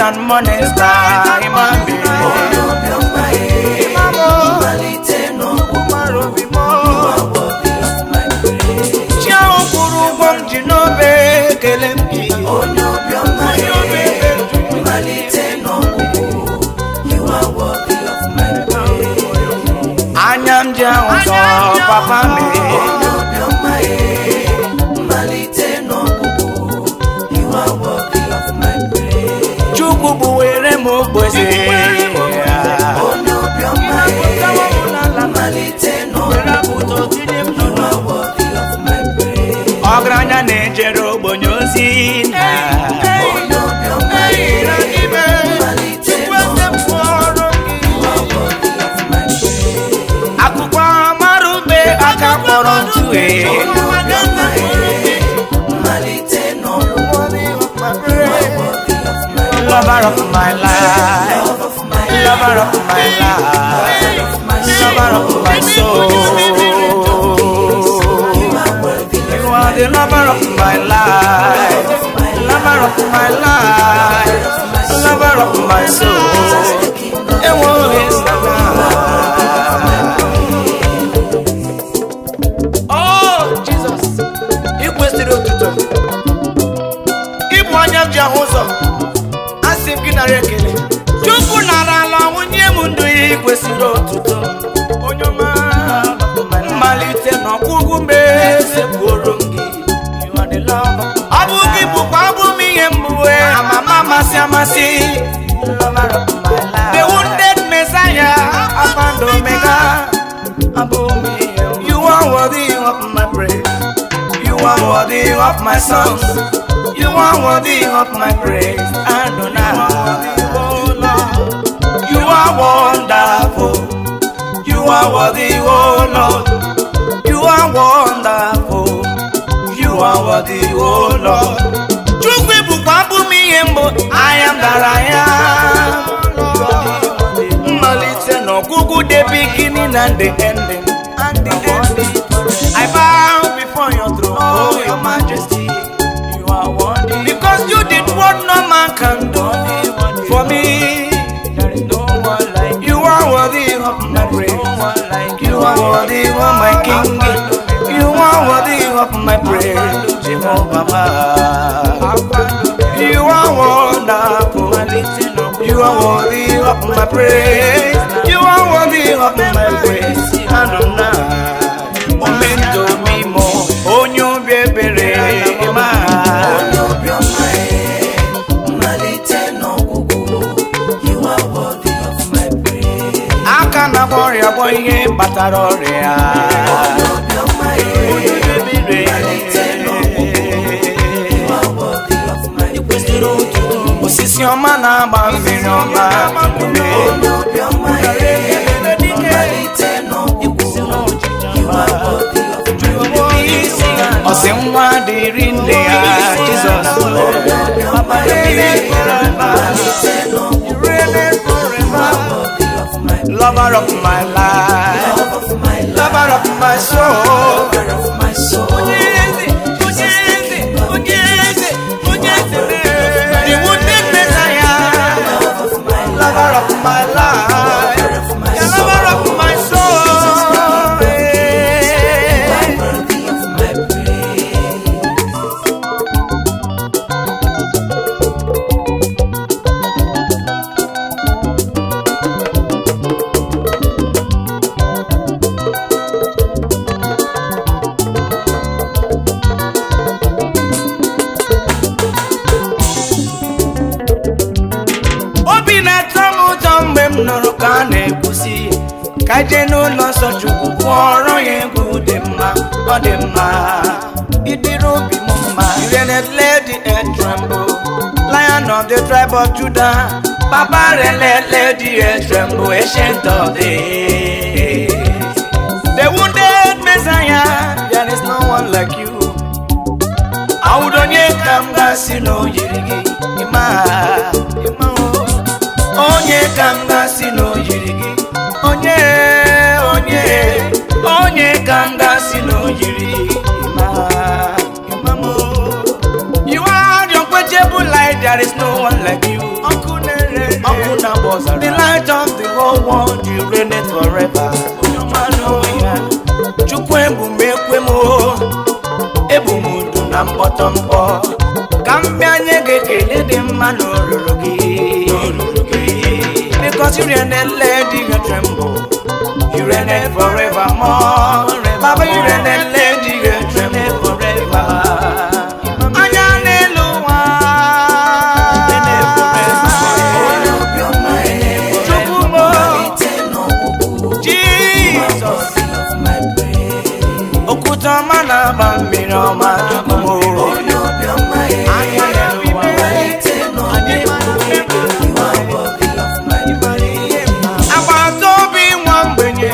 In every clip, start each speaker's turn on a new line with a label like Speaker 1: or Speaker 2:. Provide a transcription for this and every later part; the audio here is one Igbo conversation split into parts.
Speaker 1: and morning star. Imam.
Speaker 2: Onye obiọma e, mmalite n'ọgwụgwụ. You are worthy of my praise.
Speaker 1: Chi ahụ kwụrụ ụgwọ m ji n'obe, ekele m gị.
Speaker 2: Onye obiọma e, mmalite n'ọgwụgwụ. You are worthy of my praise.
Speaker 1: Anya m ji ahụ ụzọ, papa m.
Speaker 2: Onye obiọma e, mmalite n'ọgwụgwụ. You are worthy of my praise.
Speaker 1: Chukwu bụ were m okpueze.
Speaker 2: Onye obiọma e, mmalite n'ọgwụgwụ. You are worthy of my praise.
Speaker 1: Ọgaranya na-ejere ogbenye ozi na
Speaker 2: Onye obiọma e, mmalite n'ọgwụgwụ. You are worthy of my praise.
Speaker 1: Akụkọ amara ube aka kpọrọ ntue.
Speaker 2: Onye obiọma e, mmalite n'ọgwụgwụ. You are worthy of my praise.
Speaker 1: Lover of my life,
Speaker 2: Love of my
Speaker 1: lover of my life,
Speaker 2: of my
Speaker 1: lover of my soul.
Speaker 2: You are worthy of
Speaker 1: You are the lover of my life, lover of my life, lover of my soul.
Speaker 2: the King of
Speaker 1: Ewo is. Oh, Jesus, ị kwesịrị otuto. Ịbụ anya m ji ahụ ụzọ, asị m gị nara ekele. Chukwu nara ala nwunye m ndụ ya, ị kwesịrị otuto. Onye ọma, mmalite na ọgwụgwụ m, esekpuoro m gị. Ọ bụ gị bụkwa abụ m ihe mbụ, amama amasị amasị. The wounded Messiah, Alpha and Omega. You are worthy of my praise. You are worthy of my songs. You are worthy of my praise. Adonai. You are wonderful. You are worthy, oh Lord. You are wonderful. You are worthy, oh Lord. Chukwu bụkwa abụ m ihe mbụ. I am that I am. Mmalite na ọgwụgwụ, the beginning and the ending. And the ending. I bow before your throne, oh your majesty. You are worthy. Because you did what no man can do for me. There is no one like you. Are worthy of my praise. You are worthy of my king. You are worthy of my praise. Jehovah. You are wonderful. You are worthy of my praise. You are worthy of my praise. Adonai. Omendo mimo. Onye obi ebere ma.
Speaker 2: Onye obiọma e, mmalite n'ọgwụgwụ. You are worthy of my praise.
Speaker 1: Aka na-agwọ ọrịa, gwọ ihe kpatara ọrịa.
Speaker 2: Onye obiọma e,
Speaker 1: Onye obi ebere.
Speaker 2: mmalite n'ọgwụgwụ. You are worthy of my praise.
Speaker 1: Osisi ọma na-agba mmiri ọma.
Speaker 2: Onye obiọma e, mmalite n'ọgwụgwụ. You are worthy of my praise.
Speaker 1: Ọsị nwa dịrị nne ya, Jizọs.
Speaker 2: Onye obiọma e, mmalite n'ọgwụgwụ. You are worthy of my praise.
Speaker 1: Lover of my life,
Speaker 2: Love of my life,
Speaker 1: lover of my soul.
Speaker 2: lover of my soul.
Speaker 1: The wounded Messiah,
Speaker 2: Love of my life,
Speaker 1: lover of my life,
Speaker 2: lover of my
Speaker 1: the
Speaker 2: soul.
Speaker 1: lover of my soul.
Speaker 2: You are worthy of my praise.
Speaker 1: Obi na-atọ m ụtọ mgbe m nụrụ ka a na-ekwusi ka jee n'ụlọ nsọ Chukwu kwụọrọ ya egwu dị mma, ọ dị mma, ịdịrị obi m mma. Let the earth tremble, Lion of the tribe of Judah. Papa, let the earth tremble, Ancient of Days, the wounded Messiah, there is no one like you. Awụrụ onye ka m ga-asị na o yiri gị, ịma ịma o. Onye ka m ga-asị na o yiri gị, onye, onye, onye ka m ga-asị na o yiri gị, ịma ịma mo. You are the unquenchable light, there is no one like you. na-agba ọzara. The light of the whole world, you reign it forever. Onye ọma n'onwe ya. Chukwu ebu m ekwe m o, ebu m udu na mkpọtọmkpọ ka m bịa nye gị ekele dị mma n'oruru gị. Because you reign and let the earth tremble. You reign it forevermore. Baba, you reign and let the earth tremble forever. Anya n'elu ụwa.
Speaker 2: Onye obiọma e,
Speaker 1: Chukwu m,
Speaker 2: mmalite n'ọgwụgwụ.
Speaker 1: Jizọs.
Speaker 2: Worthy of my praise.
Speaker 1: Okwute ọma na-agba mmiri ọma, Chukwu m.
Speaker 2: Onye obiọma e,
Speaker 1: Anya n'elu ụwa.
Speaker 2: mmalite n'ọgwụgwụ. You are worthy of my praise.
Speaker 1: Agbata obi nwa mgbenye,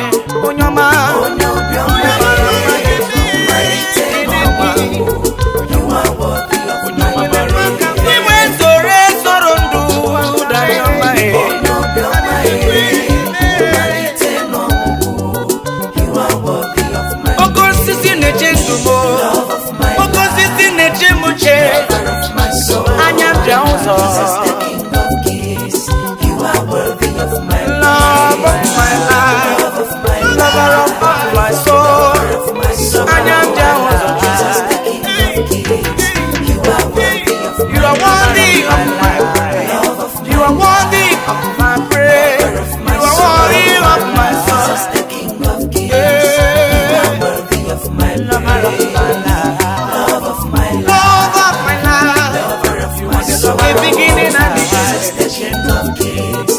Speaker 1: onye ọma.
Speaker 2: Onye obiọma e, mmalite n'ọgwụgwụ. You are worthy of my praise.
Speaker 1: Igwe soro esoro ndụ dara ọma e.
Speaker 2: Onye obiọma e, mmalite n'ọgwụgwụ. You are worthy of my
Speaker 1: Oke osisi na-eche ndụ m.
Speaker 2: love of my
Speaker 1: Oke osisi na-eche m uche.
Speaker 2: lover of my soul.
Speaker 1: Anya bịa ụzọ.
Speaker 2: Jesus, the King of Kings, you are worthy of my
Speaker 1: Love of my life,
Speaker 2: love of my
Speaker 1: lover of my soul.
Speaker 2: of my soul.
Speaker 1: Anya bịa ụzọ.
Speaker 2: Jesus, the King of Kings, you are worthy of
Speaker 1: You are worthy of my praise.
Speaker 2: love of
Speaker 1: You are worthy of my praise. You are worthy of my soul.
Speaker 2: Jesus, the King of Kings, you are worthy of my
Speaker 1: Lover of my life.
Speaker 2: love of my life,
Speaker 1: Love of my life.
Speaker 2: lover of my soul.
Speaker 1: The beginning and the
Speaker 2: Jesus,
Speaker 1: end.
Speaker 2: the King of Kings,